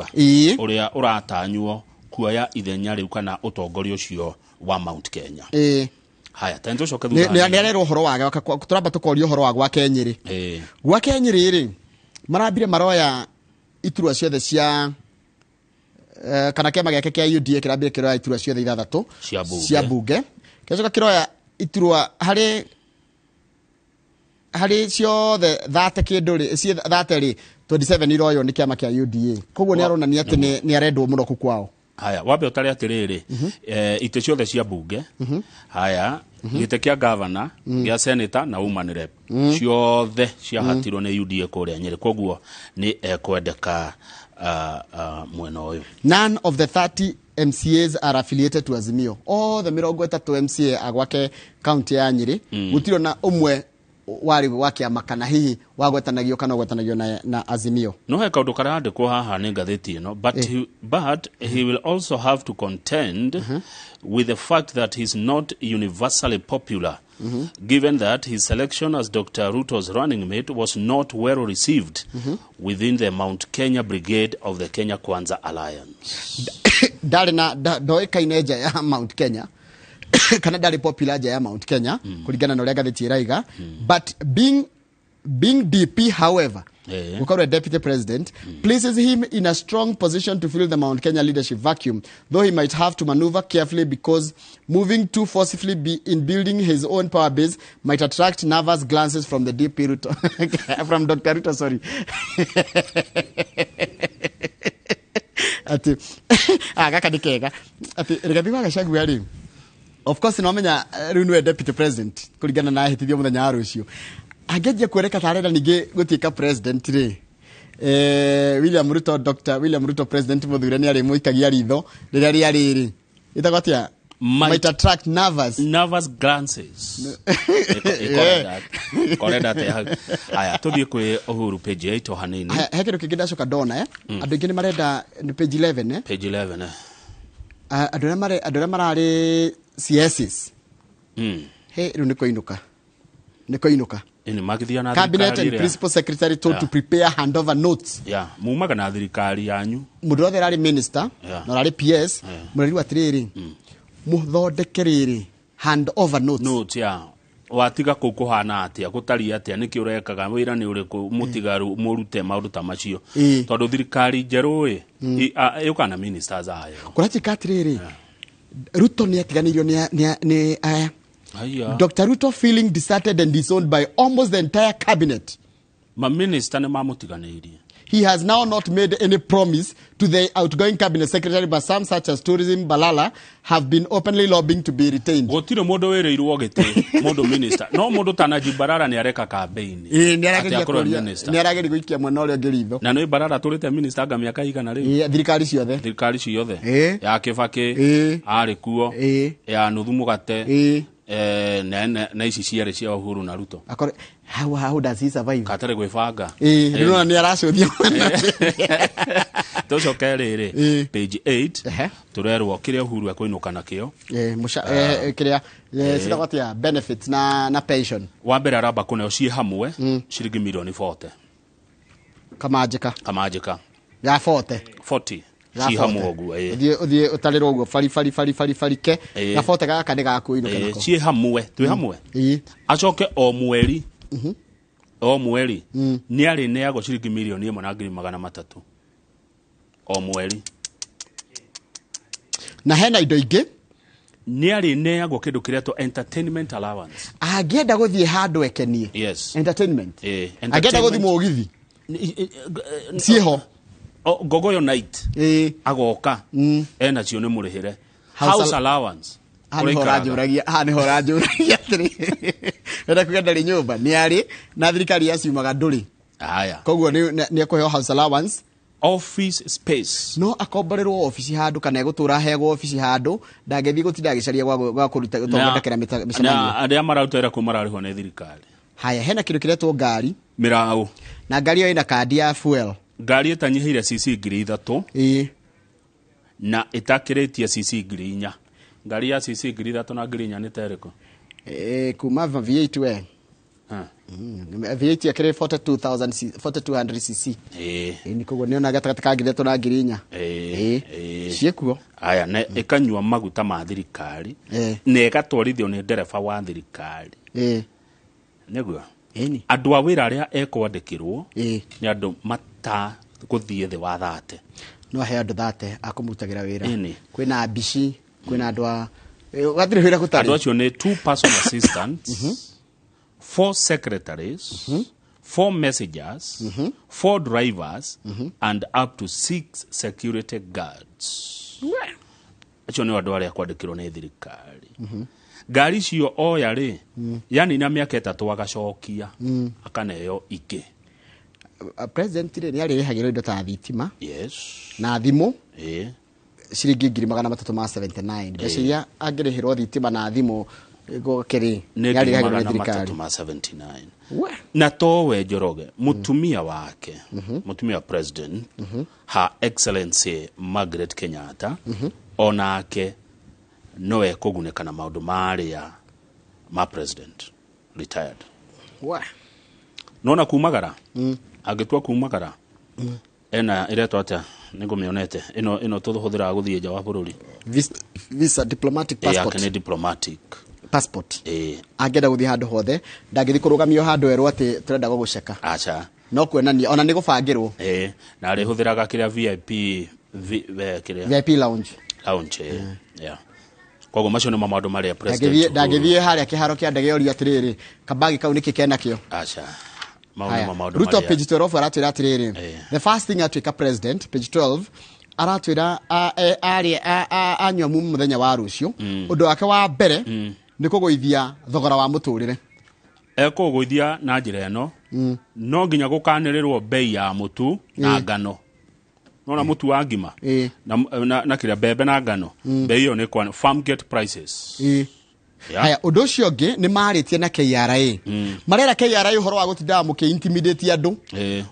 Ĩĩ. Ũrĩa ũratanywo kuoya ithenya rĩu kana ũtongoria ũcio wa Mount Kenya. Haya, tani tũcoke thutha Nĩ hanini. arerwo ũhoro wake, tũramba tũkoria ũhoro wa gwake Nyĩrĩ. Gwake Nyĩrĩ rĩ, marambire maroya iturwa ciothe cia kana kĩama gĩake kĩa UDA kĩrambire kĩroya iturwa ciothe ithathatũ Cia bunge. Cia bunge, kĩgacoka kĩroya iturwa harĩ ciothe 30 kĩndũ rĩ, ciĩ 30 rĩ, 27 iroywo nĩ kĩama kĩa UDA. Koguo nĩ aronania atĩ nĩ arendwo mũno kũ kwao. Haya, wambe ũtare atĩrĩrĩ, itĩ ciothe cia bunge, haya, gĩtĩ kĩa gavana, gĩa senator na woman rep, ciothe ciahatirwo nĩ UDA kũrĩa Nyĩrĩ. Koguo nĩ ekwendeka mwena ũyũ. None of the 30 MCAs are affiliated to Azimio. Othe 30 MCA a gwake kaunti ya Nyĩrĩ, gũtirĩ na ũmwe warĩ wa kĩama kana hihi wagwetanagio kana ũgwetanagio na Azimio. No he kaũndũ karandĩkwo haha nĩ ngathĩti ĩno, but he will also have to contend with the fact that he's not universally popular, given that his selection as Dr. Ruto's running mate was not well received within the Mount Kenya brigade of the Kenya Kwanza Alliance. Ndarĩ na ndoĩkaine nja ya Mount Kenya kana ndarĩ popular nja ya Mount Kenya, kũringana na ũrĩa ngathĩti ĩraiga. But being DP, however, gũkorwo deputy president places him in a strong position to fill the Mount Kenya leadership vacuum, though he might have to maneuver carefully because moving too forcefully in building his own power base might attract nervous glances from the DP Ruto, from Dr. Ruto, sorry. Ati gaka nĩ kega, atĩ Rigathi wa Gachagua rĩ, of course no menya rĩu nĩwe deputy president kũringana na ahĩtithio mũthenya wa rũciũ, angĩanjia kuoneka ta arenda ningĩ gũtuĩka president rĩ, William Ruto, Dr. William Ruto, president mũthure, nĩ arĩmũikagia ritho rĩrĩa rĩa rĩrĩ ĩtagwo atĩa? Might attract nervous nervous glances. Ikorenda atĩa hau? Haya, tũthiĩ kwĩ Uhuru page 8 o hanini. He kĩndũ kĩngĩ ndacoka ndona, andũ aingĩ nĩ marenda, nĩ page 11, eh? Page 11, eh. Ah, andũ arĩa mararĩ CSs, he rĩu nĩ kũinũka, nĩ kũinũka. Ĩni magithia na Cabinet thirikari and ĩrĩa. principal secretary told to prepare handover notes. Ya mumaga na thirikari yanyu. Mũndũ wothe ũrarĩ minister na ũrarĩ PS, mũrerirwo atĩrĩrĩ, mũthondeke rĩrĩ handover notes. Notes ya watiga kũu kũhana atĩa, gũtariĩ atĩa, nĩkĩ ũrekaga, wĩra nĩ ũrĩkũ mũtigaru, mũrute maũndũ ta macio, tondũ thirikari njerũ ĩ yũkaga na ministers ayo. Kũratuĩka atĩrĩrĩ, Ruto nĩ atiganĩirio nĩ aya. Haya. Dr. Ruto feeling deserted and disowned by almost the entire cabinet. Maminista nĩ mamũtiganĩirie. He has now not made any promise to the outgoing cabinet secretary, but some, such as Tourism Balala, have been openly lobbying to be retained. Gũtirĩ mũndũ wĩrĩirwo gĩtĩ, mũndũ minister, no mũndũ ta Najib Balala nĩ areka campaign Ĩĩ, nĩ arageria atĩ akorwo kũria- minister. Nĩ arageria gũikia mwena ũrĩa ũngĩ ritho. Na nĩ Balala tũrĩte minister anga mĩaka igana rĩu. Ĩĩ, thirikari ciothe. Thirikari ciothe. Ya Kĩbakĩ arĩ kuo, ya nuthu mũgate, na ici ciarĩ cia Uhuru na Ruto. Akore, how does he survive? Katarĩ gwĩbanga. Ĩĩ, rĩu nĩ aracũthia. Tũcoke rĩrĩ, page 8, tũrerwo kĩrĩa Uhuru ekũinũka nakĩo. Ĩĩ, kĩrĩa citagwo atĩa, benefits na pension. Wa mbere aramba kũneo ciĩ hamwe ciringi milioni 40. Kamanjĩka. Kamanjĩka. Ya 40. 40. Ya ciĩ hamwe 40. ũguo, ĩĩ. Ũthiĩ ũtarĩrwo ũguo bari bari bari bari bari ke. Ga 40 gaka nĩ gakũinũka nako. Ciĩ hamwe, twĩ hamwe. Acoke o mweri, o mweri nĩ arĩneagwo ciringi 1,300,000 o mweri. Na hena indo ingĩ. Nĩ arĩneagwo kĩndũ kĩretwo entertainment allowance. Angĩenda gũthiĩ handũ ekenie. Entertainment. Angĩenda gũthiĩ Entertainment. Mũgithi ciĩho. Ngogoyo night agoka enacio nĩ mũrĩhĩre. House allowance. Haha nĩho Ũraikaraga. ũranjũragia, haha nĩho ũranjũragia atĩrĩ, wenda kuga ndarĩ nyũmba? Nĩ arĩ na thirikari yaciumaga ndũrĩ. Haya. Koguo nĩ ekũheo house allowance. Office space. No akomborerwo obici handũ kana egũtũra aheagwo obici handũ, ndangĩthiĩ gũtinda agĩcaria gwa kũruta gũthondekera mĩcemanio. Na arĩa mararuta wĩra kũu mararĩhwo nĩ thirikari. Haya, hena kĩndũ kĩretwo ngari. Mĩraũ. Na ngari ĩyo ĩna kandi ya fuel. Ngari ĩtanyihĩire cc 3000 na ĩtakĩrĩtie cc 4000. Ngari ya cc 3000 na 4000 nĩ ta ĩrĩkũ? Kuma V8 we. Ha. V8 yakĩrĩ 42,000 4200 cc. Ĩĩ, koguo nĩona gatagatĩ ka 3,000 na 4,000. Ciĩkuo. Aya, na ĩkanyua maguta ma thirikari na ĩgatwarithio nĩ ndereba wa thirikari. Nĩguo andũ a wĩra arĩa ekwandĩkĩrwo nĩ andũ matagũthiĩ thĩ wa 30. No ahe andũ 30 a kũmũrutagĩra wĩra. Kwĩna mbici, kwĩna andũ a gatirĩ wĩra gũtarĩ. Andũ acio nĩ 2 personal assistants, 4 secretaries, 4 messengers, 4 drivers, and up to 6 security guards. Acio nĩ andũ arĩa kwandĩkĩrwo nĩ thirikari. Ngari icio oya rĩ, yanina mĩaka 3 agacokia, akaneo ingĩ. President rĩ, nĩ arĩrĩhagĩrwo indo ta thitima. Yes. Na thimũ. Ciringi 379. Mbeca iria angĩrĩhĩrwo thitima na thimũ gũkĩrĩ nĩ nĩ arĩrĩhagĩrwo nĩ thirikari. 379. Na towe Njoroge, mutumia wake, mutumia wa president, Her Excellency Margaret Kenyatta, onake no ekũgunĩka na maũndũ marĩa ma president retired. Nona kumagara, angĩtua kumagara, ena iretwo atĩa nĩngũmĩonete ĩno tũhũthĩraga gũthiĩ nja wa bũrũri. Visa, diplomatic passport. Yake nĩ diplomatic passport. Angĩenda gũthiĩ handũ hothe, ndangĩthiĩ kũrũgamio handũ erwo atĩ tũrenda gũgũceka. Aca. No kuonania ona nĩ gũbangĩrwo. Na arĩhũthĩraga kĩrĩa VIP, kĩrĩa VIP lounge. Lounge, yeah. Koguo macio nĩmo maũndũ marĩa president ndangĩthiĩ harĩa kĩharo kĩa ndege oria atĩrĩrĩ, kabagi kau nĩkĩ kenakĩo? Aca. Mau nĩmo maũndũ Ruto marĩa page 12 aratwĩra atĩrĩrĩ, the first thing atuĩka president, page 12 aratwĩra anyua mumu mũthenya wa rũciũ. Ũndũ wake wa mbere nĩ kũgũithia thogora wa mũtũrĩre. Ekũgũithia na njĩra ĩno, no nginya gũkanĩrĩrwo bei ya mũtu na ngano. Nona mũtu wa ngima na kĩrĩa mbembe na ngano, bei ĩyo nĩ kwa farm gate prices. Haya, ũndũ ũcio ũngĩ nĩ marĩtie na KRA. Marera KRA ũhoro wa gũtindaga mũkĩ intimidate andũ.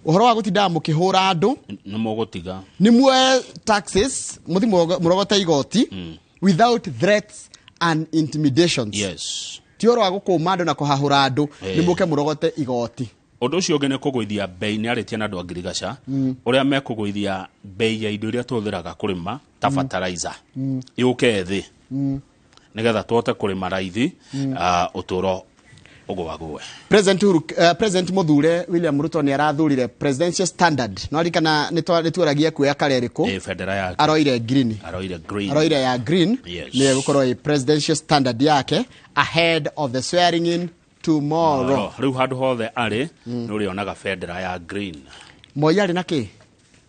Ũhoro wa gũtindaga mũkĩhũra andũ. Nĩ mũgũtiga. Nĩ muoe taxes, mũthi mũrogote igoti without threats and intimidations. Yes. Ti ũhoro wa gũkũma andũ na kũhahũra andũ, nĩ mũke mũrogote igoti. Ũndũ ũcio ũngĩ nĩ kũgũithia bei, nĩ arĩtie na andũ a ngirigaca, ũrĩa mekũgũithia bei ya indo iria tũhũthĩraga kũrĩma ta fertilizer. Yũke thĩ. Nĩgetha tũhote kũrĩma raithi, ũtũũro ũgũagũe. President Uhuru, President Muthure William Ruto nĩ arathurire presidential standard. No ririkana nĩ tuoragia kuoya kare ĩrĩkũ? Bendera yake. Aroire green. Aroire green. Aroire ya green. Yes. Nĩ egũkorwo ĩ presidential standard yake ahead of the swearing in tomorrow. Rĩu handũ hothe arĩ, nĩ ũrĩonaga bendera ya green. Moi arĩ na kĩ?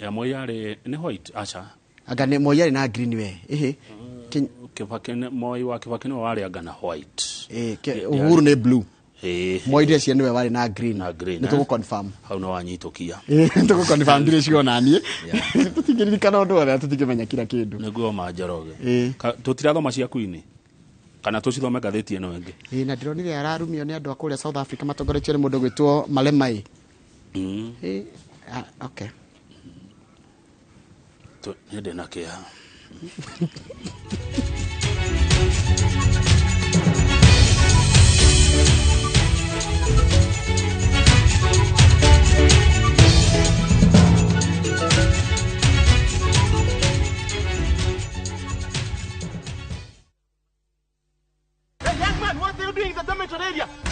Ya Moi arĩ nĩ white, aca. Anga nĩ Moi arĩ na green we. Ĩhĩ. Kibaki nĩ, Moi wa Kibaki nĩwe warĩ anga na white. Uhuru nĩ blue. Moi ndĩreciria nĩwe warĩ na green. Na green, Nĩ tũgũ confirm. Hau no wanyitũkia. Nĩ tũgũ confirm ndirĩ sure na niĩ. Tũtingĩririkana ũndũ wothe, tũtingĩmenya kila kĩndũ. Nĩguo ma Njoroge. Tũtirathoma ciaku-inĩ? Kana tũcithome ngathĩti ĩno ĩngĩ? Na ndĩronire ararumio nĩ andũ a kũrĩa South Africa matongoretio nĩ mũndũ ũgwĩtwo Malema. Okay. Nĩ ndĩ na kĩeha.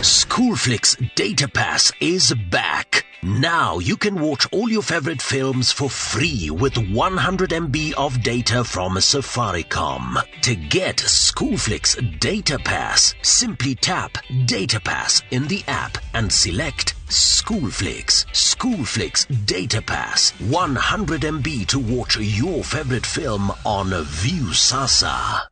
Schoolflix Data Pass is back. Now you can watch all your favorite films for free with 100 MB of data from Safaricom. To get Schoolflix Data Pass, simply tap Data Pass in the app and select Schoolflix. Schoolflix Data Pass, 100 MB to watch your favorite film on Viusasa.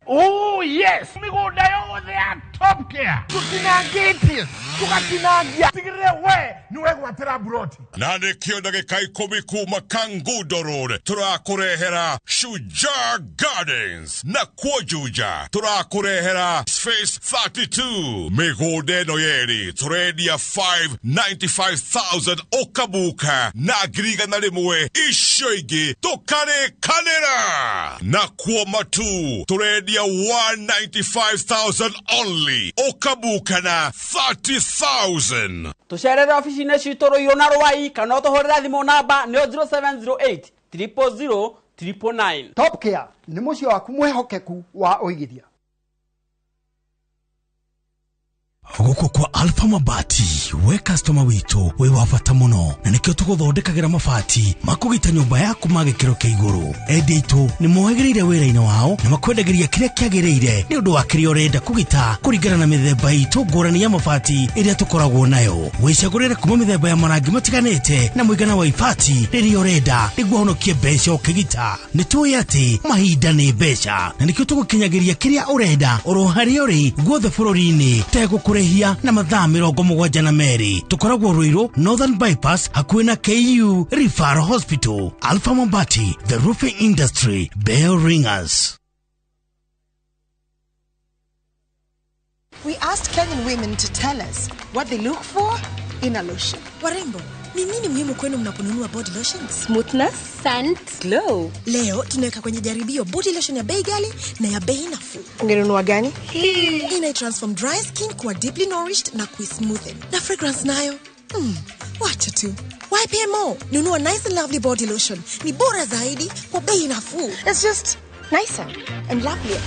Oh yes, migunda yothe ya Top Care. Tutinangĩtie, tugatinangia. Tigĩrĩre we nĩ wegwatĩra mburoti. Na nĩkĩo ndagĩka 10 kuma Kangundo Road tũrakũrehera Shujaa Gardens na kuo Juja tũrakũrehera Space 32. Mĩgũnda ĩno yerĩ tũrendia 595,000 ũkabuka na 100,000 icio ingĩ tũkarĩkanĩra. Na kuo Matu tũrendia 195,000 only. Monthly ũkabukana 30,000. Tũcerere ofici-inĩ citũ Rũirũ na Rwai kana ũtũhũrĩre thimũ namba nĩyo 0708 000 999. Top Care nĩ mũciĩ waku mwĩhokeku wa ũigithia. Gũkũ kwa Alpha Mabati, we customer witũ wĩ wa bata mũno, na nĩkĩo tũgũthondekagĩra mabati makũgita nyũmba yaku ma gĩkĩro kĩa igũrũ. Endia aitũ nĩ mohĩgĩrĩire wĩra-inĩ wao na makwendagĩria kĩrĩa kĩagĩrĩire nĩ ũndũ wa kĩrĩa ũrenda kũgita kũringana na mĩthemba itũ ngũrani ya mabati ĩrĩa tũkoragwo nayo. Wĩcagũrĩre kuma mĩthemba ya marangi matiganĩte na mũigana wa ibati rĩrĩa ũrenda nĩguo ũhonokie mbeca ũkĩgita. Nĩ tũĩ atĩ mahinda nĩ mbeca, na nĩkĩo tũgũkinyagĩria kĩrĩa ũrenda oro harĩa ũrĩ guothe bũrũri-inĩ tegũkũrĩhia na mathaa 72. Tũkoragwo Ruiru Northern Bypass hakuhĩ na KU Referral Hospital. Alpha Mabati, the roofing industry bell ringers. We asked Kenyan women to tell us what they look for in a lotion. Warembo, ni nini muhimu kwenu mnaponunua body lotion? Smoothness, scent, glow. Leo tunaweka kwenye jaribio body lotion ya bei ghali na ya bei nafuu. Ungenunua gani? Hii ina transform dry skin kuwa deeply nourished na kuismoothen. Na fragrance nayo? Wacha tu. YPMO, nunua nice and lovely body lotion. Ni bora zaidi kwa bei nafuu. It's just nicer and lovelier.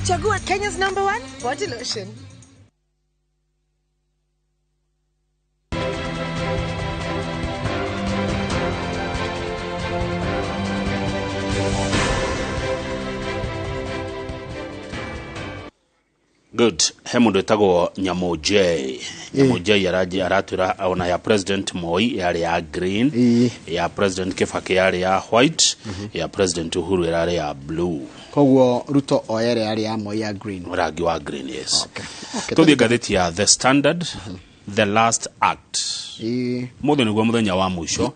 Chagua Kenya's #1 body lotion. Good. He mundu etagwo Nyamũ J. Nyamũ J aratwĩra ona ya President Moi yarĩ ya green, ya President Kibaki yarĩ ya white, ya President Uhuru yarĩ ya blue. Koguo Ruto oyere yarĩ ya Moi ya green. Rangi wa green, yes. Okay. Okay. Tũthiĩ ngathĩti ya The Standard, The Last Act. Mũthĩ nĩguo mũthenya wa mũico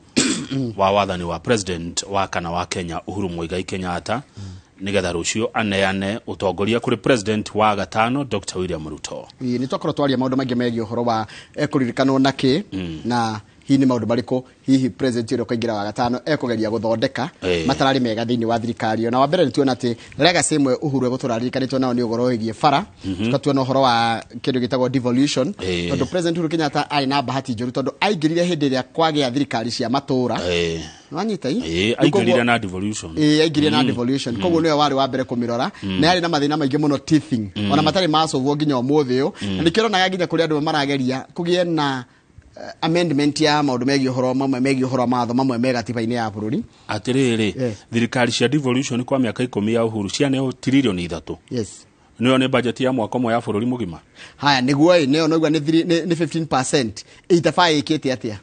wa wathani wa President wa kana wa Kenya Uhuru Muigai Kenyatta, nigetha rũciũ aneane ũtongoria kũrĩ President wa gatano Dr. William Ruto. Nĩ twakorwo twaria maũndũ maingĩ megiĩ ũhoro wa ekũririkanwo na kĩ, na hihi nĩ maũndũ marĩkũ hihi President ũrĩa ũkaingĩra wa gatano ekũgeria gũthondeka matararĩ mega thĩinĩ wa thirikari. Na wa mbere nĩ tuona atĩ legacy ĩmwe Uhuru egũtũra aririkanĩtwo nayo nĩ ũhoro wĩgiĩ bara, tũkatuona ũhoro wa kĩndũ gĩtagwo devolution, tondũ President Uhuru Kenyatta arĩ na bahati njũru tondũ aingĩrire hĩndĩ ĩrĩa kwagĩa thirikari cia matũũra. Wanyita ii? Aingĩrire na devolution. Aingĩrire na devolution. Koguo nĩwe warĩ wa mbere kũmĩrora, na yarĩ na mathĩna maingĩ mũno teething, ona matarĩ macovwo nginya ũmũthĩ ũyũ. Na nĩkĩo ũronaga nginya kũrĩ andũ marageria kũgĩe na amendment ya maũndũ megiĩ ũhoro mamwe megiĩ ũhoro wa mawatho mamwe me gatiba-inĩ ya bũrũri. Atĩrĩrĩ, thirikari cia devolution kwa mĩaka 10 ya Uhuru cianeo tiririoni 3. Yes. Nĩyo nĩ budget ya mwaka ũmwe ya bũrũri mũgima. Haya, nĩguo ĩ, nĩyo noigua nĩ 15%. 85 ĩkĩte atĩa?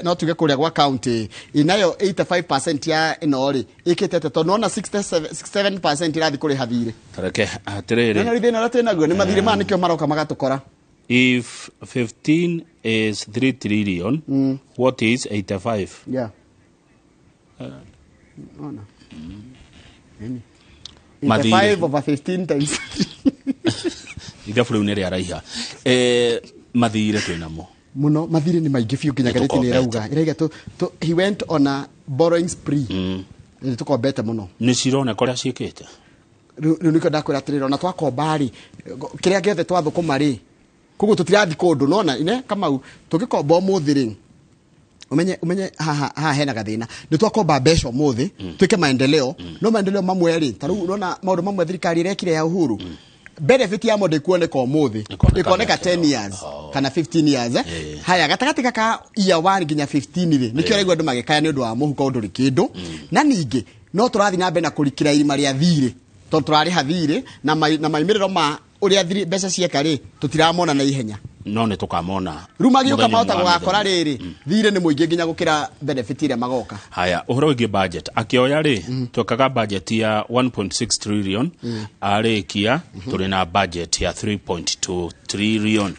No tuge kũrĩa gwa county inayo 85% ya ĩno rĩ ĩkĩte atĩa? Tondũ nona 67% ĩrathiĩ kũrĩha thirĩ. Tareke atĩrĩrĩ, No thĩna ũrĩa twĩnaguo nĩ mathirĩ maya nĩkĩo maroka magatũkora. If 15 is 3 trillion, what is 85? Yeah. Ona. 85 over 15 times. Ithabu rĩu nĩ rĩaraiha. Mathirĩ twĩnamo muno, mathirĩ nĩ maingĩ biũ nginya ngathĩti nĩ ĩrauga he went on a borrowing spree. Nĩ tũkombete mũno. Nĩ cironeka ũrĩa ciĩkĩte. Rĩu nĩkĩo ndakwĩra atĩrĩrĩ, ona twakomba rĩ, kĩrĩa gĩothe twathũkũma rĩ, koguo tũtirathiĩ kũndũ. Nona ine Kamau, tũngĩkomba ũmũthĩ rĩ, umenye haha hena gathĩna. Nĩ twakomba mbeca ũmũthĩ twĩke maendeleo, no maendeleo mamwe rĩ, ta rĩu ũrona maũndũ mamwe thirikari ĩrekire ya Uhuru, benefit ya mũndũ ĩkuoneka ũmũthĩ, ĩkoneka 10 years kana 15 years. Haya, gatagatĩ gaka year 1 nginya 15 rĩ, nĩkĩo ũraigua andũ magĩkaya nĩ ũndũ wa mũhuko ndũrĩ kĩndũ. Na ningĩ no tũrathiĩ na mbere na kũrikĩra irima rĩa thirĩ, tondũ tũrarĩha thirĩ na maimĩrĩro ma ũrĩa mbeca cieka rĩ, tũtiramona na ihenya. No nĩ tũkamona. Rĩu magĩũka mahota gũgakora rĩrĩ, thirĩ nĩ mũingĩ nginya gũkĩra benefit ĩrĩa magoka. Haya, ũhoro wĩgiĩ budget akĩoya rĩ, twekaga budget ya 1.6 trillion, arĩkia tũrĩ na budget ya 3.2 trillion.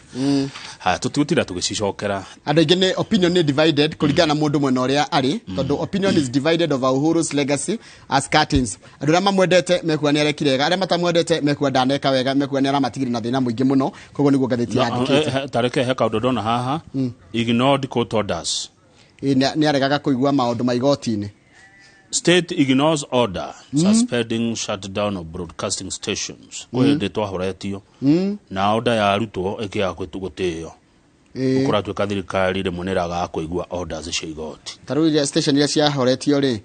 Haya, tũtigũtinda tũgĩcicokera. Andũ aingĩ nĩ opinion nĩ divided kũringana na mũndũ mwena ũrĩa arĩ, tondũ opinion is divided over Uhuru's legacy as curtains. Andũ arĩa mamwendete mekuga nĩ arekire wega, arĩa matamwendete mekuga ndaneka wega, mekuga nĩ aramatigire na thĩna mũingĩ mũno. Koguo nĩguo ngathĩti yandĩkĩte. Tareke he kaũndũ ndona haha, ignored court orders. Nĩ aregaga kũigua maũndũ ma igoti-inĩ. State ignores order suspending shutdown of broadcasting stations. Kwĩ hĩndĩ twahoretio na order yarutwo ĩkĩaga gũtĩo. Kũratuĩka thirikari rĩmwe nĩ ĩragaga kũigua orders cia igoti. Ta rĩu iria station iria ciahoretio rĩ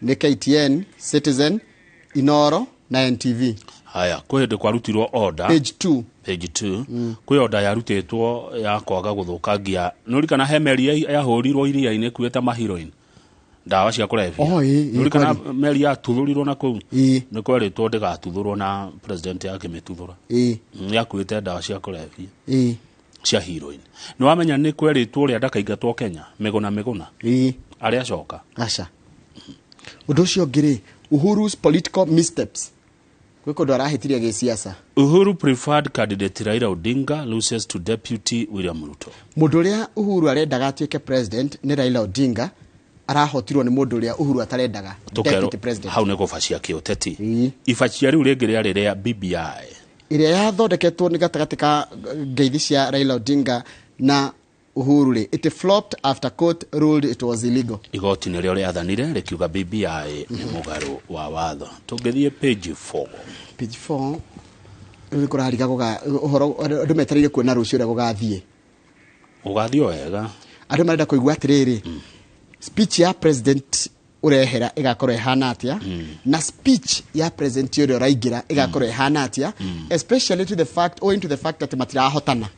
nĩ KTN, Citizen, Inoro na NTV. Haya, kwĩ hĩndĩ kwarutirwo order. Page 2. Page 2. Kwĩ order yarutĩtwo ya kwaga gũthũkangia. Nĩũririkana he meri yahũrirwo iria-inĩ ĩkuĩte maheroin, ndawa cia kũrebia? Oh, ĩ, ĩ, Nĩũririkana kweli. meri yatuthũrirwo na kũu? Ĩ. Nĩ kwerĩtwo ndĩgatuthũrwo na president akĩmĩtuthũra. Yakuĩte ndawa cia kũrebia cia heroin. Nĩ wamenya nĩ kwerĩtwo ũrĩa ndakaingatwo Kenya, Mĩgũna Mĩgũna, arĩa acoka. Aca. Ũndũ ũcio ũngĩ rĩ, Uhuru's political missteps, gwĩ kũndũ arahĩtirie gĩsiasa. Uhuru preferred candidate Raila Odinga loses to deputy William Ruto. Mũndũ ũrĩa Uhuru arendaga atuĩke president nĩ Raila Odinga, arahotirwo nĩ mũndũ ũrĩa Uhuru atarendaga, Tũkerwo deputy president. Hau nĩ gũbacia kĩũteti. Ibacia rĩu rĩngĩ rĩarĩ rĩa BBI. Ĩrĩa yathondeketwo nĩ gatagatĩ ka ngeithi cia Raila Odinga na Uhuru rĩ, it flopped after court ruled it was illegal. Igoti nĩrĩo rĩathanire rĩkiuga BBI nĩ mũgarũ wa watho. Tũngĩthiĩ page 4. Page 4, rĩu nĩ kũrariga ũhoro andũ metereire kuona rũciũ ũrĩa gũgathiĩ. Ũgathiĩ o wega. Andũ marenda kũigua atĩrĩrĩ, speech ya president ũrehera ĩgakorwo ĩhana atĩa, na speech ya president ũrĩa ũraingĩra ĩgakorwo ĩhana atĩa, especially to the fact owing to the fact that matirahotana.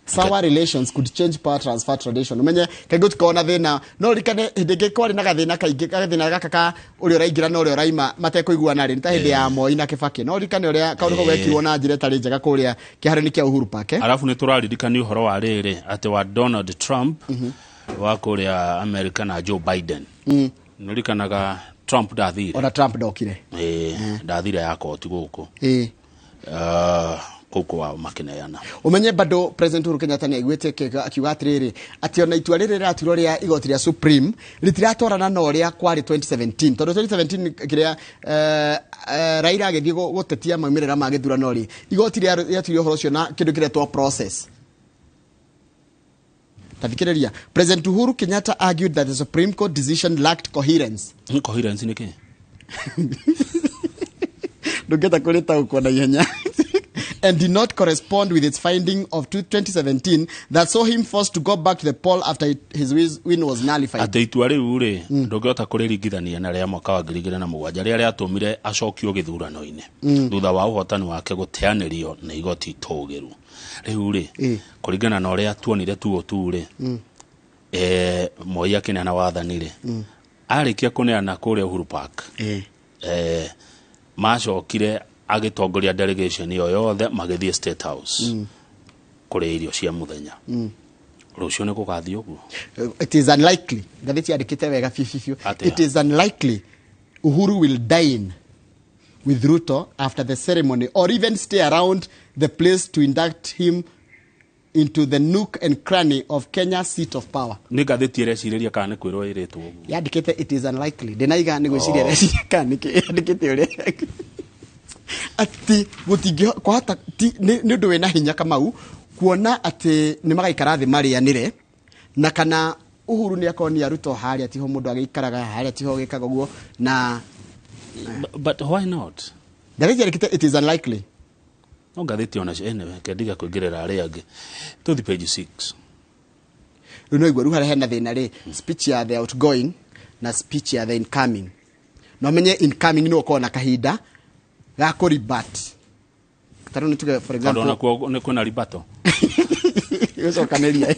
Sour relations could change power transfer tradition. Umenye kaingĩ gũtikoragwo na thĩna, no ririkane hĩndĩ ĩngĩ kwarĩ na gathĩna kaingĩ, gathĩna gaka ka ũrĩa ũraingĩra na ũrĩa ũraima matekũiguana rĩ, nĩ ta hĩndĩ ya Moi na Kibaki. No ririkane ũrĩa kaũndũ kau gekirwo na njĩra ĩtarĩ njega kũrĩa kĩharo-inĩ kĩa Uhuru Park, eh? Arabu nĩ tũraririkania ũhoro wa rĩrĩ atĩ wa Donald Trump wa kũrĩa America na Joe Biden. Nĩ ũririkanaga Trump ndathire? Ona Trump ndokire. Ĩĩ, ndathire ya koti gũkũ. Kũu kwa makĩneana. Umenye bado President Uhuru Kenyatta nĩ aiguĩte akiuga atĩrĩrĩ, atĩ ona itua rĩrĩ rĩratuirwo rĩa igoti rĩa Supreme rĩtiratwarana na ũrĩa kwarĩ 2017, tondũ 2017 kĩrĩa Raila agĩthiĩ gũtetia maumĩrĩra ma gĩthurano rĩ, igoti rĩatuire ũhoro ũcio na kĩndũ kĩretwo process. Tathikĩrĩria, President Uhuru Kenyatta argued that the Supreme Court decision lacked coherence. Nĩ coherence nĩ kĩ? Ndũngĩhota kũrĩtaũkwo na ihenya. And did not correspond with its finding of 2017 that saw him forced to go back to the poll after his win was nullified. Atĩ itua rĩu rĩ, ndũngĩhota kũrĩringithania na rĩa mwaka wa 2007 rĩrĩa rĩatũmire acokio gĩthurano-inĩ thutha wa ũhotani wake gũteanĩrio nĩ igoti itũgĩru. Rĩu rĩ, kũringana na ũrĩa tuonire tuo tu rĩ, Moi akĩneana wathani rĩ, arĩkia kũneana kũrĩa Uhuru Park, macokire agĩtongoria delegation ĩyo yothe magĩthiĩ State House kũrĩa irio cia mũthenya. Rũciũ nĩ gũgathiĩ ũguo? It is unlikely. Ngathĩti yandĩkĩte wega biũ biũ biũ. Atĩa? It is unlikely Uhuru will dine with Ruto after the ceremony or even stay around the place to induct him into the nook and cranny of Kenya's seat of power. Nĩ ngathĩti ĩrecirĩria kana nĩ kwĩrwo ĩrĩtwo ũguo? Yandĩkĩte it is unlikely. Ndĩnaiga nĩ gwĩciria reciria kana nĩkĩ yandĩkĩte ũrĩa. Atĩ gũtingĩ kwahota ti nĩ ũndũ wĩna hinya Kamau kuona atĩ nĩ magaikara thĩ marĩanĩre, na kana Uhuru nĩ akonia Ruto harĩa tiho mũndũ agĩikaraga, harĩa tiho gĩkaga ũguo na But why not? Ngathĩti yandĩkĩte it is unlikely. No ngathĩti ona anyway, kendiga kũingĩrĩra arĩa angĩ. Tũthi page 6. Rĩu no igua rĩu harĩa hena thĩna rĩ, speech ya the outgoing na speech ya the incoming. No menye incoming nĩ ũkorwo na kahinda ga kũribat. Ta rĩu nĩ tuge, for Tondũ example, onakuo nĩ kwĩna ribato. Gũcokanĩria.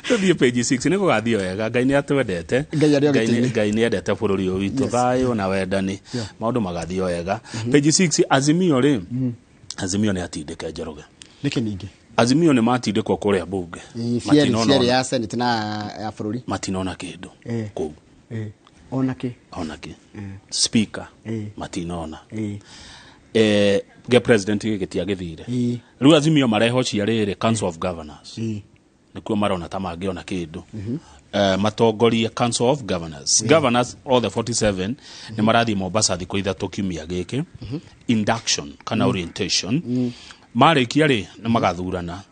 Tũthiĩ page 6, nĩ gũgathiĩ wega. Ngai nĩ atwendete. Ngai arĩ o Ngai gĩtĩ-inĩ. Ngai nĩ endete bũrũri ũyũ witũ, thayũ na wendani. Maũndũ magathiĩ wega. Page 6, Azimio rĩ, Azimio nĩ atindĩke Njoroge. Nĩkĩ ningĩ? Azimio nĩ matindĩkwo kũrĩa mbunge. Ĩ, Matinona fieri ona. ya Senate na ya bũrũri. Matinona kĩndũ kũu. Ona kĩ? Ona kĩ? Speaker. Matinona. Gĩa president gĩkĩ tiagĩthire. Rĩu Azimio marehocia rĩrĩ Council of Governors. Nĩkuo marona ta mangĩona kĩndũ. Matongorie Council of Governors. Governors all the 47 nĩ marathiĩ Mombasa thikũ ithatũ kiumia gĩkĩ. Induction kana orientation. Marĩkia rĩ, nĩ magathurana.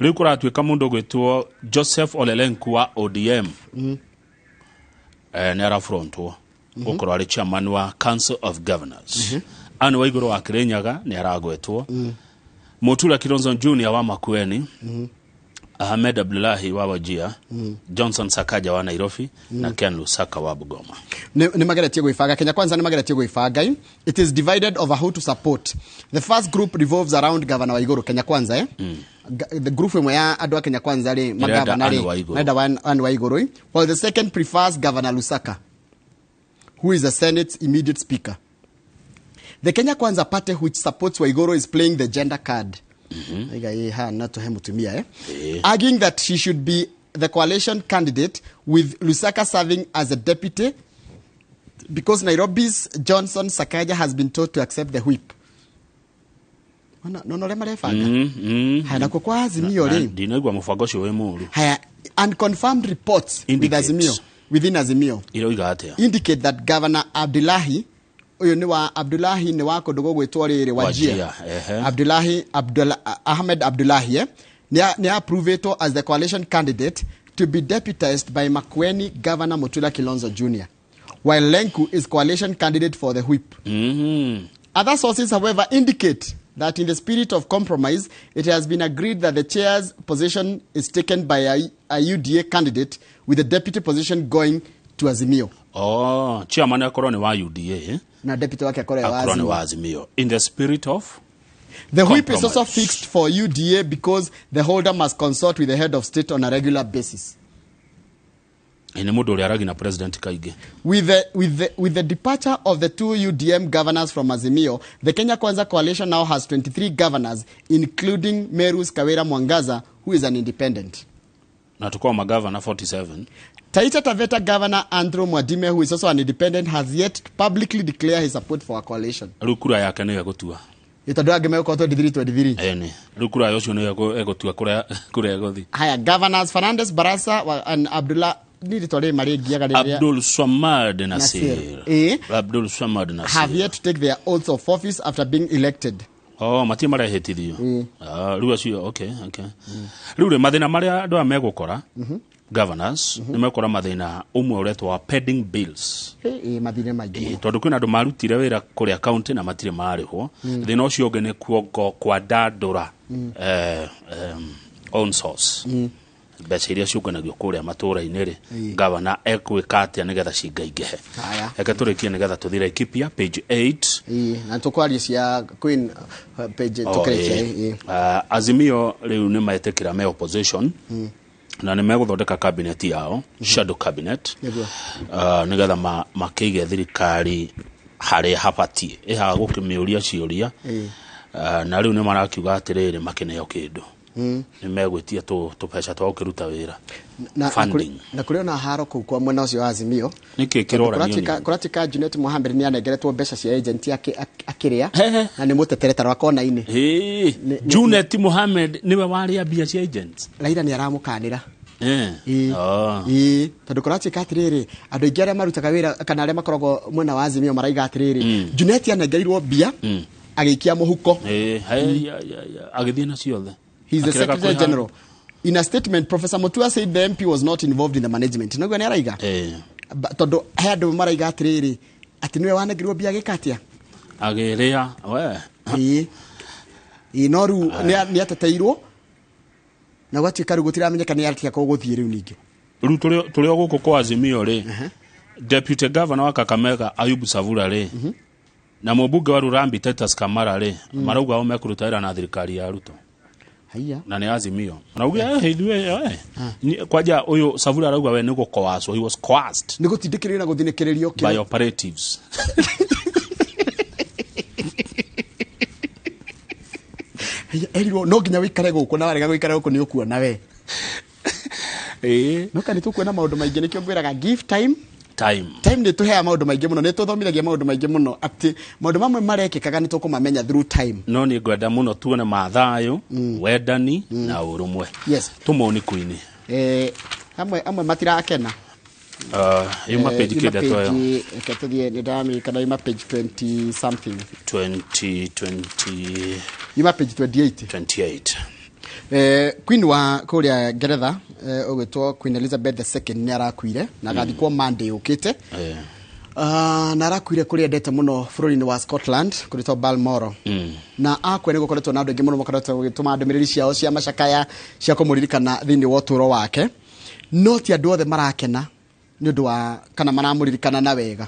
Rĩu kũratuĩka mũndũ ũgwĩtwo Joseph Olelenku wa ODM nĩ arafrontwo gũkorwo arĩ chairman wa Council of Governors. Anne Waigũrũ wa Kirinyaga nĩ aragwetwo, Mutula Kilonzo Junior wa Makueni, Ahmed Abdullahi wa Wajir, Johnson Sakaja wa Nairobi na Ken Lusaka wa Bugoma. Nĩ mageretie gwĩbanga. Kenya Kwanza nĩ mageretie gwĩbanga. It is divided over who to support. The first group revolves around Governor Waiguru. Kenya Kwanza, eh? The group ĩmwe ya andũ a Kenya Kwanza rĩ, magavana rĩ, Anne Waiguru. Marenda Anne Waiguru, while the second prefers Governor Lusaka, who is the Senate's immediate speaker. The Kenya Kwanza party, which supports Waiguru, is playing the gender card. Aiga, ha, na tuhe mutumia, eh? Arguing that she should be the coalition candidate, with Lusaka serving as a deputy, because Nairobi's Johnson Sakaja has been told to accept the whip. Ona, no, no, marebanga. Haya, nakuo kwa Azimio Na rĩ, ndinaigua mũbango ũcio wĩ mũũru. Haya, unconfirmed reports with Indicate. Azimio, within Azimio Iroiga atĩa? indicate that Governor Abdullahi, ũyũ nĩ wa Abdullahi, nĩ wa kũndũ gũgwĩtwo rĩrĩ Wajir. Wajir, ehe. Abdullahi Abdullah, Ahmed Abdullahi, eh, nĩ approved as the coalition candidate to be deputized by Makueni Governor Mutula Kilonzo Jr., while Lenku is coalition candidate for the whip. Other sources, however, indicate that in the spirit of compromise, it has been agreed that the chair's position is taken by a UDA candidate, with the deputy position going to Azimio. Oh, chairman akorwo nĩ wa UDA, eh? Na deputy wake akorwo wa Akorwo nĩ Azimio. wa Azimio in the spirit of The whip is also compromise. fixed for UDA because the holder must consult with the head of state on a regular basis. Nĩ mũndũ ũrĩa aragia na president kaingĩ. With the departure of the two UDM governors from Azimio, the Kenya Kwanza coalition now has 23 governors, including Meru's Kawira Mwangaza, who is an independent. Na tukorwo magavana 47. Taita Taveta Governor Andrew Mwadime, who is also an independent, has yet to publicly declare his support for a coalition. Rĩu kura yake nĩyo ĩgũtua. Tondũ angĩ megũkorwo 23 23. Ene rĩu kura ya ũcio nĩyo ĩgũtua kũrĩa ĩgũthiĩ. Haya, governors Fernandes Barasa and Abdullah, nĩ rĩtwa rĩrĩ marĩngiaga rĩrĩa Abdul Swamad Nasir. Nasir. Eh. Abdul Swamad Nasir. Have yet to take their oaths of office after being elected. Oh, matirĩ marehĩtithio. Ah, rĩu acio, okay. Rĩu rĩ, mathĩna marĩa andũ aya megũkora, governors nĩ megũkora mathĩna ũmwe ũretwo wa pending bills. Ĩ mathĩna maingĩ mũno. Tondũ kwĩna andũ marutire wĩra kũrĩa county na matirĩ marĩhwo. Thĩna ũcio ũngĩ nĩ kuongo kwandandũra own source, mbeca iria ciũnganagio kũrĩa matũũra-inĩ rĩ, gavana ekwĩka atĩa nĩgetha cingaingĩhe? Haya. Reke tũrĩkie nĩgetha tũthire Laikipia page 8. Ĩ, na tũkwaria cia Queen page Oh, tũkĩrĩkia. ĩ. Ĩ. Azimio rĩu nĩ metĩkĩra me opposition na nĩ megũthondeka cabinet yao, shadow cabinet. Nĩguo. Nĩgetha makĩige thirikari harĩa habatiĩ ĩhaga gũkĩmĩũria ciũria. Na rĩu nĩ marakiuga atĩrĩrĩ, makĩneo kĩndũ nĩ megwĩtia tũbeca twa gũkĩruta wĩra, funding. Na kũrĩ ona haro kũu kwa mwena ũcio wa Azimio. Nĩkĩ kĩroranio? Kũratuĩka Junet Mohamed nĩ anengeretwo mbeca cia agent akĩrĩa na nĩ mũtetere wa kona-inĩ. Junet Mohamed nĩwe warĩa mbia cia agents? Raila nĩ aramũkanĩra. Eh. Oh. Ĩĩ, tondũ kũratuĩka atĩrĩrĩ, andũ aingĩ arĩa marutaga wĩra kana arĩa makoragwo mwena wa Azimio maraiga atĩrĩrĩ, Junet anengerirwo mbia agĩikia mũhuko. Eh, hey, ya, agĩthiĩ na ciothe. He's the Akĩrega Secretary kwĩha- General. In a statement, Professor Mutua said the MP was not involved in the management. Nĩguo nĩ araiga? Tondũ he andũ maraiga atĩrĩrĩ, atĩ nĩwe wanengerirwo mbia agĩka atĩa? Agĩrĩa we. Ĩĩ. Ĩĩ, no rĩu nĩ ateteirwo na gwatuĩka rĩu gũtiramenyeka nĩ atĩa kũgũthiĩ rĩu ningĩ. Rĩu tũrĩ o gũkũ kwa Azimio rĩ, deputy governor wa Kakamega Ayubu Savula rĩ na mũmbunge wa Rurambi Titus Kamara rĩ, marauga o mekũruta wĩra na thirikari ya Ruto. Haiya. Na nĩ Azimio marauga, ithuĩ, kwanja ũyũ Savula arauga we nĩ gũkoacwo, he was coerced. Nĩ gũtindĩkĩrĩrio na gũthinĩkĩrĩrio. By operatives. Haiya, erirwo no nginya wĩikare gũkũ, na warega gũikara gũkũ nĩ ũkuona we. No ka nĩ tũkuona maũndũ maingĩ, nĩkĩo ngwĩraga give time. Time. Time nĩ tũheaga maũndũ maingĩ mũno, nĩ tũthomithagia maũndũ maingĩ mũno, atĩ maũndũ mamwe marekĩkaga nĩ tũkũmamenya through time. No nĩ ngwenda mũno tuone mathayũ, wendani na ũrũmwe. Yes. Tũmoni kuini. Amwe amwe matirakena. Yuma page Yuma kĩ ndeto ĩyo? page, reke tũthiĩ, nĩ ndĩramĩririkana yuma page 20 something. 20 20. Yuma page 28. 28. Queen wa kũrĩa Ngeretha, ũgwĩtwo Queen Elizabeth II, nĩ arakuire na agathikwo Monday ũkĩte. Na arakuire kũrĩa endete mũno bũrũri-inĩ wa Scotland, kũrĩtwo Balmoral. Na akua nĩ gũkoretwo na andũ aingĩ mũno makoretwo gũgĩtũma ndũmĩrĩri ciao cia macakaya cia kũmũririkana thĩinĩ wa ũtũũro wake, no ti andũ othe marakena nĩ ũndũ wa kana maramũririkana na wega.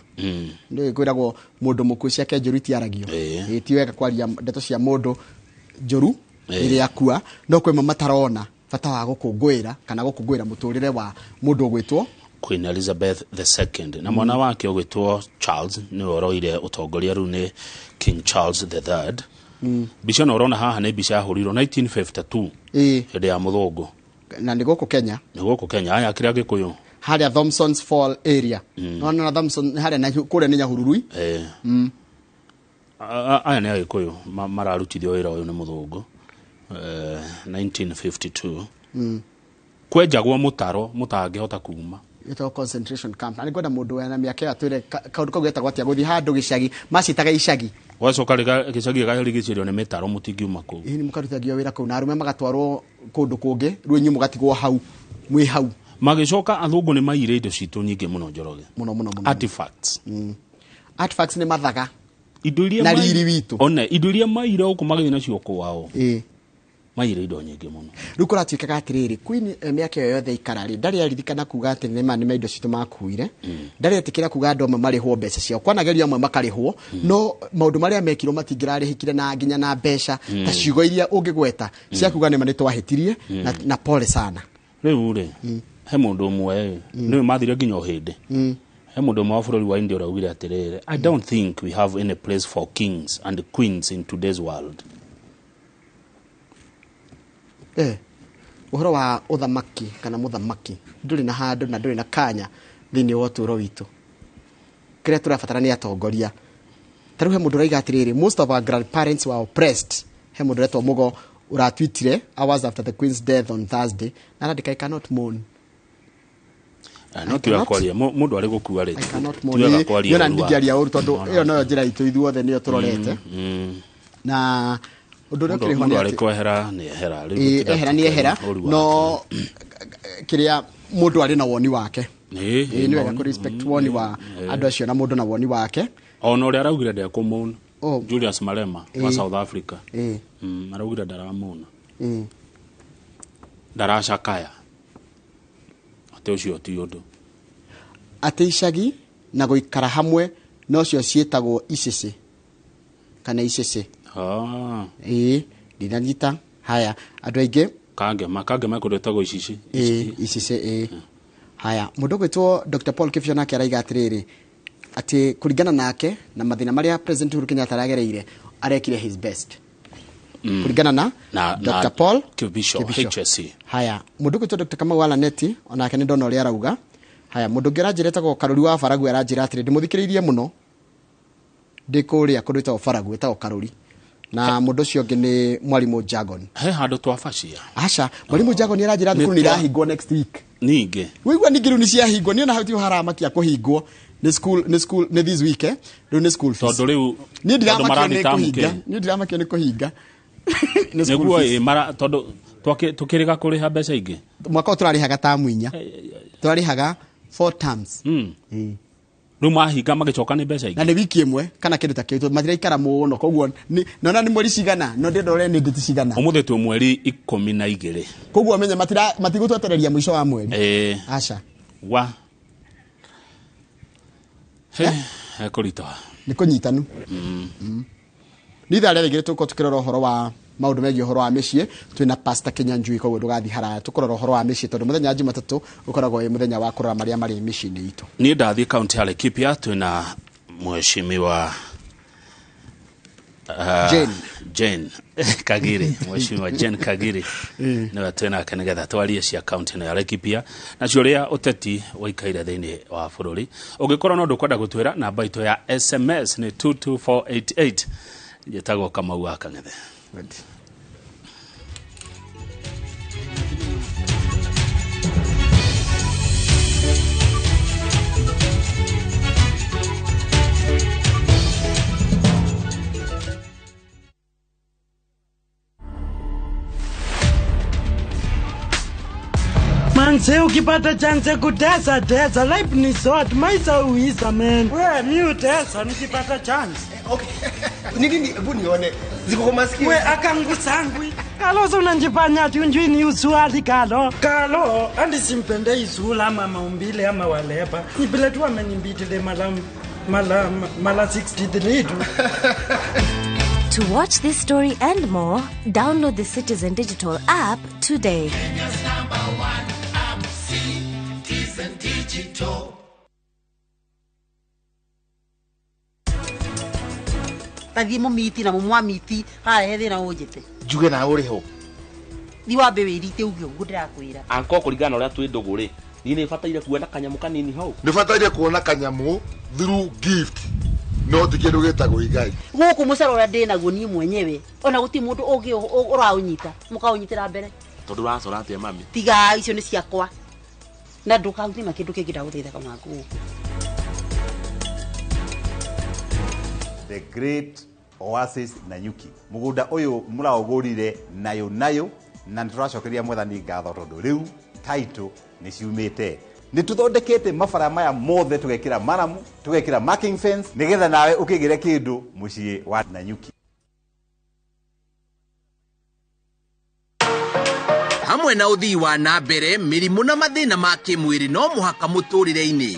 Nĩ kwĩragwo mũndũ mũkuũ ciake njũru itiaragio. Ĩĩ, ti wega kwaria ndeto cia mũndũ njũru rĩrĩa akua, no kwĩ amwe matarona bata wa gũkũngũĩra kana gũkũngũĩra mũtũrĩre wa mũndũ ũgwĩtwo Queen Elizabeth II, na mwana wake ũgwĩtwo Charles nĩwe ũroire ũtongoria, rĩu nĩ King Charles III. Mbica ĩno ũrona haha nĩ mbica yahũrirwo 1952, hĩndĩ ya mũthũngũ. Na nĩ gũkũ Kenya. Nĩ gũkũ Kenya, aya kĩrĩa Gĩkũyũ. Harĩa Thompson's Fall area. Nona na Thompson harĩa na kũrĩa nĩ Nyahururu. Aya nĩ Agĩkũyũ mararutithio wĩra ũyũ nĩ mũthũngũ, 1952. Kwenjagwo mũtaro mũtangĩhota kuma. Ĩtagwo concentration camp, na nĩngwenda mũndũ wena mĩaka ĩyo atwĩre kaũndũ kau getagwo atĩa, gũthiĩ handũ gĩcagi, macitaga icagi. Gwacoka gĩcagi gĩkarigicĩrio nĩ mĩtaro, mũtingiuma kũu. Ĩĩ, nĩ mũkarutithagio wĩra kũu na arũme magatwarwo kũndũ kũngĩ, rĩu inyuĩ mũgatigwo hau mwĩ hau. Magĩcoka athũngũ nĩ maire indo citũ nyingĩ mũno, Njoroge. Mũno mũno mũno. Artifacts. Artifacts nĩ mathaga. Indo iria Na riri witũ. One indo iria maire gũkũ magĩthiĩ nacio kwao. Maire indo nyingĩ mũno. Rĩu kũratuĩkaga atĩrĩrĩ, Queen, mĩaka ĩyo yothe ikara rĩ, ndarĩ aririkana kuga atĩ nĩma nĩ indo citũ makuire. Ndarĩ etĩkĩra kuga andũ amwe marĩhwo mbeca ciao, kwanagerio amwe makarĩhwo, no maũndũ marĩa mekirwo matingĩrarĩhĩkire na nginya na mbeca ta ciugo iria ũngĩgweta cia kuga nĩma nĩtwahĩtirie na pole sana. Rĩu rĩ, he mũndũ ũmwe nĩwe mathire nginya ũhĩndĩ. He mũndũ ũmwe wa bũrũri wa India ũraugire atĩrĩrĩ, "I don't think we have any place for kings and queens in today's world." Ũhoro wa ũthamaki kana mũthamaki ndũrĩ na handũ na ndũrĩ na kanya thĩinĩ wa ũtũũro witũ. Kĩrĩa tũrabatara nĩ atongoria. Ta rĩu he mũndũ ũraiga atĩrĩrĩ, "Most of our grandparents were oppressed." He mũndũ ũretwo Mũgo ũratwitire hours after the queen's death on Thursday, na arandĩka, "I cannot mourn." No tiwega kwaria mũndũ arĩ gũkua rĩ. I cannot mourn. Ti wega kwaria Niĩ ona ũru wake. ndingĩaria ũru tondũ ĩyo noyo njĩra itũ ithuothe nĩyo tũrorete. Na ũndũ ũrĩa ũkĩrĩ ho Mũndũ nĩ arĩ atĩ kwehera nĩ ehera. Rĩu Ĩĩ, gũtinda ehera nĩ ehera, tũkĩaria ũru no wake. kĩrĩa mũndũ arĩ na woni wake. Ĩĩ, nĩ wega mawoni. kũ respect woni wa andũ acio na mũndũ na woni wake. Ona ũrĩa araugire ndekũmũna. Oh. Julius Malema wa South Africa. Araugire ndaramũna. Ndaracakaya. Atĩ ũcio ti ũndũ. Atĩ icagi na gũikara hamwe nocio ciĩtagwo icĩcĩ kana icĩcĩ. Ĩĩ, ndinanyita. Haya, andũ aingĩ. Kangema kũndũ ĩtagwo icici. Ĩĩ, icĩcĩ, ĩĩ. Haya, mũndũ ũgwĩtwo Dr. Paul Kibio nake araiga atĩrĩrĩ, atĩ kũringana nake na mathĩna marĩa President Uhuru Kenyatta aragereire, arekire his best. Kũringana na Na Dr. Paul Kibisho, Kibisho. HSC. Haya, mũndũ ũgwĩtwo Dr. Kamau Alaneti onake nĩ ndona ũrĩa arauga. Haya, mũndũ ũngĩ aranjĩra etagwo Karũri wa Baragu, aranjĩra atĩrĩ, ndĩmũthikĩrĩirie mũno ndĩ kũrĩa kũndũ ĩtagwo Baragu, ĩtagwo Karũri. Na mũndũ ũcio ũngĩ nĩ mwarimũ Jagon. He handũ twabacia. Aca, mwarimũ Jagon nĩ aranjĩra thukuru nĩ irahingwo next week. Ningĩ. Wĩigua ningĩ rĩu nĩ ciahingwo, niĩ ona hau tiho haramakia kũhingwo. Nĩ school, nĩ school, nĩ this week, eh? Rĩu nĩ school fees. Tondũ rĩu Niĩ tondũ ndiramakio nĩ marathiĩ tamu kũhinga. kĩ? Niĩ ndiramakio nĩ kũhinga. Nĩ school Nĩguo fees. ĩ mara tondũ tũkĩrĩga kũrĩha mbeca ingĩ. Mwaka ũyũ tũrarĩhaga tamu 4. Tũrarĩhaga 4 terms. Rĩu mahinga magĩcoka nĩ mbeca ingĩ. Na nĩ wiki ĩmwe kana kĩndũ ta kĩu, matiraikara mũno, koguo nona nĩ mweri cigana, no ndĩrenda ũrĩa nĩ ndĩti cigana. Ũmũthĩ twĩ mweri 12. Koguo menye matigũtwetereria mũico wa mweri. Aca. Wa. He, he kũritũha. Nĩ kũnyitanu. Nĩ ithaa rĩa rĩngĩ tũkorwo tũkĩrora ũhoro wa maũndũ megiĩ ũhoro wa mĩciĩ, twĩna Pastor Kinyanjui, koguo ndũgathiĩ haraya, tũkũrora ũhoro wa mĩciĩ tondũ mũthenya wa Jumatatũ ũkoragwo wĩ mũthenya wa kũrora marĩa marĩ mĩciĩ-inĩ itũ. Niĩ ndathiĩ kaunti ya Laikipia, twĩna mheshimiwa Jane. Jane Kagiri, mheshimiwa Jane Kagiri nĩwe twĩnake nĩgetha twarie cia kaunti ĩno ya Laikipia na cio ũrĩa ũteti waikaire thĩinĩ wa bũrũri. Ũngĩkorwo no ndũkwenda gũtwĩra, namba itũ ya SMS nĩ 22488. Njĩtagwo Kamau wa Kang'ethe. Good. Manze, ukipata chance kutesa tesa, life ni short, maisha uisa man. We, mi utesa nikipata chance. Okay. Ni nini? Hebu nione. Ziko kwa masikio. We akangusangwi. Kalo so unanjifanya ati unjui ni uswali kalo. Kalo, andi simpende isula ama maumbile ama walepa. Ni vile tu amenimbitile mala 63 tu. To watch this story and more, download the Citizen Digital app today. Kenya's number one app, Citizen Digital. Tathi mumiti na mumwamiti harehe thina unjite njuge na uri ho thi wambe wirite uge uguo ndirakwira anko kuringana uria twi ndugu ri ni ni bataire kuona kanyamu kanini hau ni bataire kuona kanyamu through gift no ti kindu gitagwo igai guku mucoro uria ndi naguo ni mwenyewe ona guti mundu ungi uraunyita mukaunyitira mbere tondu uracora atia mami tiga icio ni ciakwa na ndukaguthima kindu kingi ndaguthaitha kamwangu. The Great Oasis Nanyuki mugunda uyu muraugurire nayo nayo na nituracokeria mwathani ngatho tondu riu title ni ciumite ni tuthondekete mabara maya mothe tugekira maramu tugekira marking fence nigetha nawe ukigire kindu mucii wa Nanyuki. Hamwe na uthii wa na mbere mirimu na mathina ma kimwiri no muhaka muturire-ini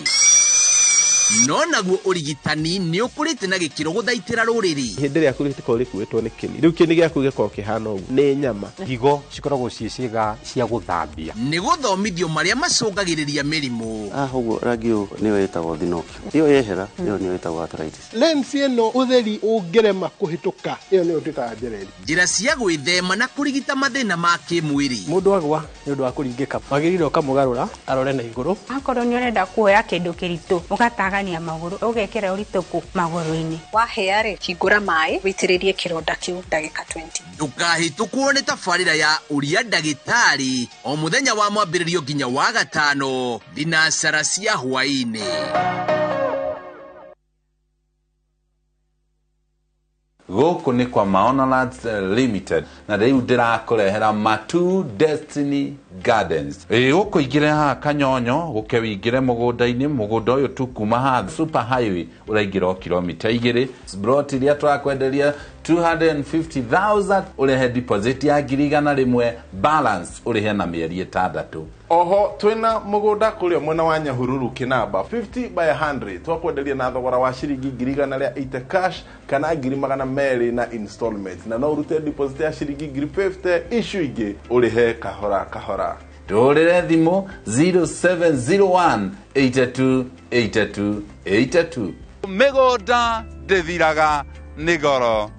no naguo urigitani ni ukurite na gikiro guthaitira ruriri hindi rĩaku rĩtikorwo rĩkuĩtwo nĩ kĩni rĩu kĩni gĩaku gĩkorwo kĩhana ũguo nĩ nyama ngigo cikoragwo ciĩ ciĩga cia gũthambia nĩ gũthomithio marĩa macũngagĩrĩria mĩrimũ ũguo rangi ũyũ nĩyo ĩtagwo thinokio ĩyo yehera ĩyo nĩyo ĩtagwo arthritis lens ĩno ũtheri ũngĩrema kũhĩtũka ĩyo nĩyo twĩtaga njereri njĩra cia gwĩthema na kũrigita mathĩna ma kĩmwĩrĩ mũndũ agwa nĩ ũndũ wa kũringĩka wagĩrĩire ũkamũgarũra arore na igũrũ akorwo nĩ ũrenda kuoya kĩndũ kĩritũ ũgatagania magũrũ ũgekĩra ũritũ kũ magũrũ-inĩ wahĩa rĩ hingũra maĩ wĩitĩrĩrie kĩronda kĩu ndagĩka 20. Ndũkahĩtũkwo nĩ tabarĩra ya ũria ndagĩtarĩ o mũthenya wa mwambĩrĩrio nginya wa gatano thinacara cia hwaĩ-inĩ. Gũkũ nĩ kwa Maono Lands Limited na rĩu ndĩrakũrehera Matu Destiny Gardens. Ĩ gũkũ ingĩre haha Kanyonyo gũke wĩingĩre mũgũnda-inĩ mũgũnda ũyũ tu kuma haha super highway ũraingĩra o kilomita 2 plot iria tũrakwenderia 250,000 ũrĩhe deposit ya 100,000 balance ũrĩhe na mĩeri 6. Oho twina mugunda kuria mwena wa Nyahururu Kinamba 50 by 100 twakwenderia na thogora wa ciringi 180 cash kana 200 na installment na no urute deposit ya ciringi 50 icio ingĩ ũrĩhe kahora kahora. Tũhũrĩre thimũ 0701 82 82 82. Mĩgũnda ndĩthiraga nĩ goro.